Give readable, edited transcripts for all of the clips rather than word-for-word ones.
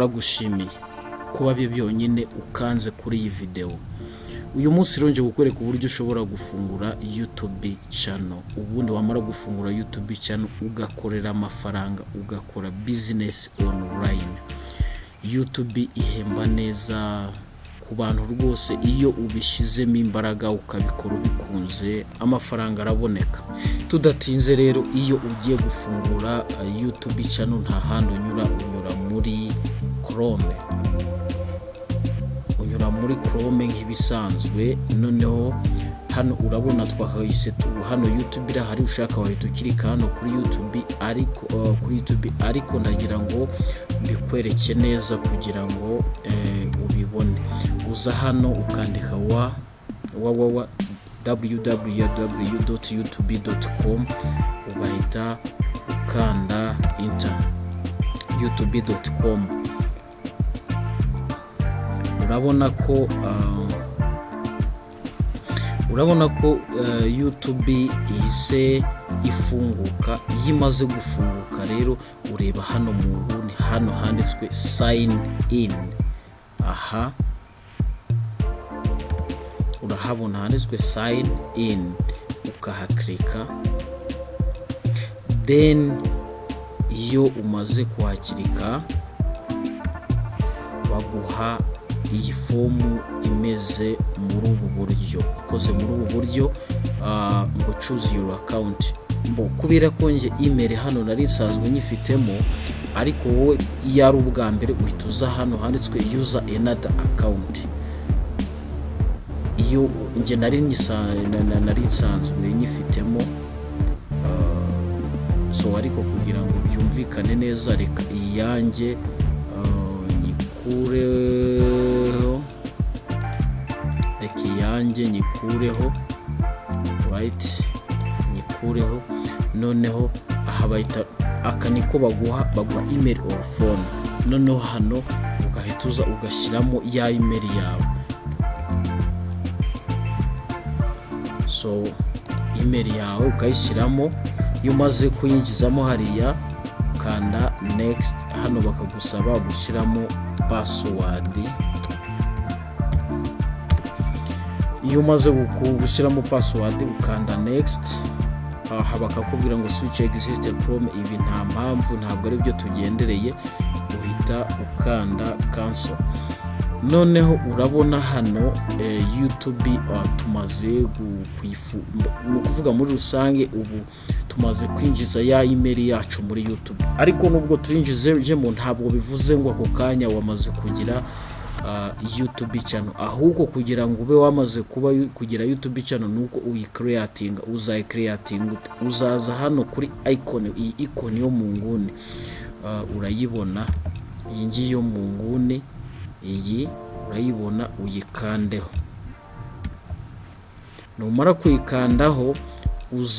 Turagushimiye kuba byo byonyine ukanze kuri iyi videwo. Uyu munsi rero nje kukwereka uburyo ushobora gufungura YouTube channel, ubundi wamara gufungura YouTube channel ugakorera amafaranga, ugakora business online. YouTube ihemba neza ku bantu rwose, iyo ubishyizemo imbaraga ukabikora ubikunze amafaranga araboneka. Tudatinze rero, iyo ugiye gufungura YouTube channel nta handi unyura, unyura muri Chrome. Unyura muri Chrome nk'ibisanzwe. Noneho hano urabona twahise hano YouTube irahari, ushaka wahita ukirika hano kuri YouTube, ariko kuri YouTube, ariko ndagira ngo mbikwereke neza kugira ngo ubibone. Uza hano ukandika wa www www.youtube.com, ugahita ukanda enter, youtube.com. Urabona ko YouTube ihise ifunguka. Iyo imaze gufunguka rero, ureba hano mu nguni, hano handitswe sign in. Aha urahabona handitswe sign in, ukahakirika. Then iyo umaze kuhakirika baguha iyi fomu imeze muri ubu buryo, ikoze muri ubu buryo, ngo choose your account. Mbo kubera ko njye email hano nari nsanzwe nyifitemo, ariko wowe iyo ari ubwa mbere uhita uza hano handitswe use another account. Iyo njye nari nsanzwe nyifitemo, so ariko kugira ngo byumvikane neza, reka iyanjye nyikureho, reka iyanjye nyikureho, right, nyikureho. Noneho aha bahita, aka niko baguha, baguha email or phone. Noneho hano ugahita uza ugashyiramo ya email yawe. So email yawe ukayishyiramo, iyo umaze kuyinjizamo hariya ukanda next. Hano bakagusaba gushyiramo password. Iyo umaze gushyiramo password ukanda next. Aha bakakubwira ngo switch exit Chrome. Ibi nta mpamvu, ntabwo ari byo tugendereye, uhita ukanda cancel. Noneho urabona hano YouTube tumaze ni ukuvuga muri rusange ubu tumaze kwinjiza ya email yacu muri YouTube. Ariko nubwo tuyinjizemo ntabwo bivuze ngo ako kanya wamaze kugira YouTube channel. Ahubwo kugira ngo ube wamaze kuba kugira YouTube channel nuko uyicreatinga. Uzayicreatinga ute? Uzaza hano kuri icon, iyi icon yo mu nguni, urayibona iyi ngiyi yo mu nguni, iyi urayibona, uyikandeho. Numara kuyikandaho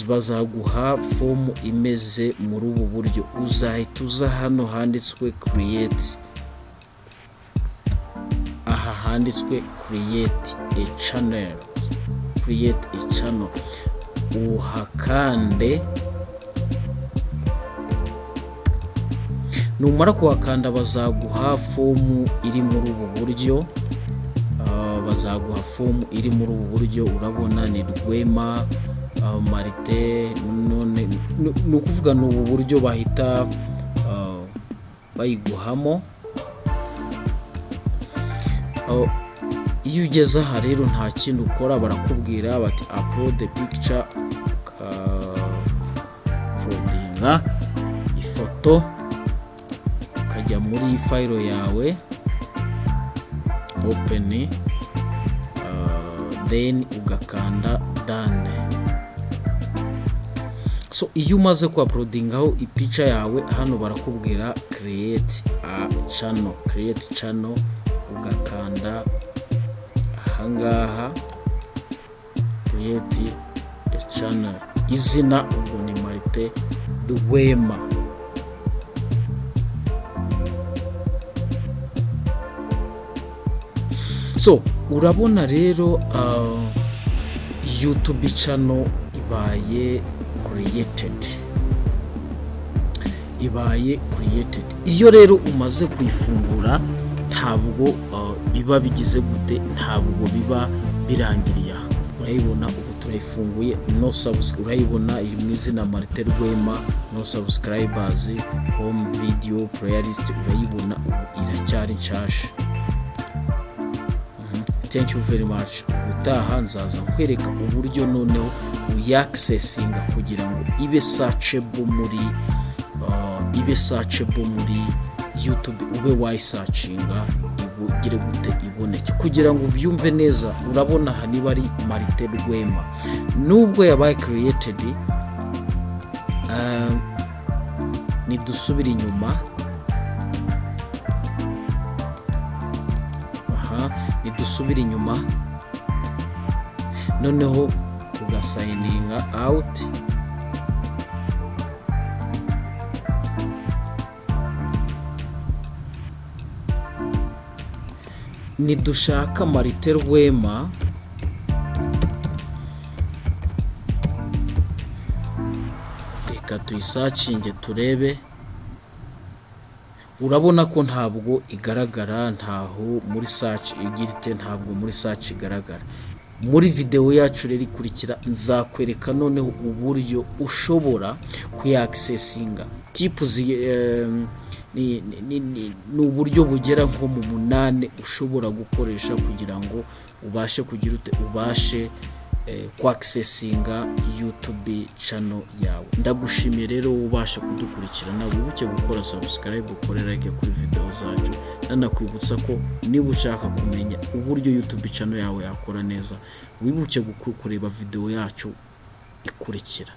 bazaguha fomu imeze muri ubu buryo. Uzahita uza hano handitswe create, aha handitswe create a channel, create a channel, uhakande. Numara kuhakanda bazaguha fomu iri muri ubu buryo, bazaguha fomu iri muri ubu buryo. Urabona ni Rwema Marite. None ni ukuvuga ni ubu buryo bahita bayiguhamo. Iyo ugeze aha rero nta kindi ukora, barakubwira bati upload picture, ukauploadinga ifoto, ukajya muri file yawe, open, then ugakanda done. So iyo umaze kuuploadingaho ipica yawe, hano barakubwira create a channel, create channel, ugakanda ahangaha create a channel. Izina ubwo ni Marite Rwema. So urabona rero YouTube channel ibaye created. Ibaye created. Iyo rero umaze kuyifungura, ntabwo biba bigize gute, ntabwo biba birangiriye aha. Urayibona, ubu turayifunguye, no subscribe. Urayibona iri mu izina Martin Rwema, no subscribers, home, video, playlist. Urayibona ubu iracyari nshasha. Thank you very much. Ubutaha nzaza nkwereka uburyo noneho uyaccessinga kugira ngo ibe searchable muri YouTube, ube wayisearchinga ibugire gute, iboneke. Kugira ngo ubyumve neza, urabona aha niba ari Martin Rwema, nubwo yabaye created, nidusubira inyuma aha, nidusubira inyuma noneho tugasigninga out, nidushaka Martin Rwema, reka tuyisearchinge turebe. Urabona ko ntabwo igaragara, ntaho muri search igira ite, ntabwo muri search igaragara. Muri videwo yacu rero ikurikira nzakwereka noneho uburyo ushobora kuyaccessinga. Tips ni uburyo bugera nko mu 8 ushobora gukoresha kugira ngo ubashe kugira ute, ubashe kwaccessinga YouTube channel yawe. Ndagushimiye rero ubasha kudukurikirana. Wibuke gukora subscribe, ukore like kuri video zacu. Nanakwibutsa ko niba ushaka kumenya uburyo YouTube channel yawe yakora neza, wibuke kureba video yacu ikurikira.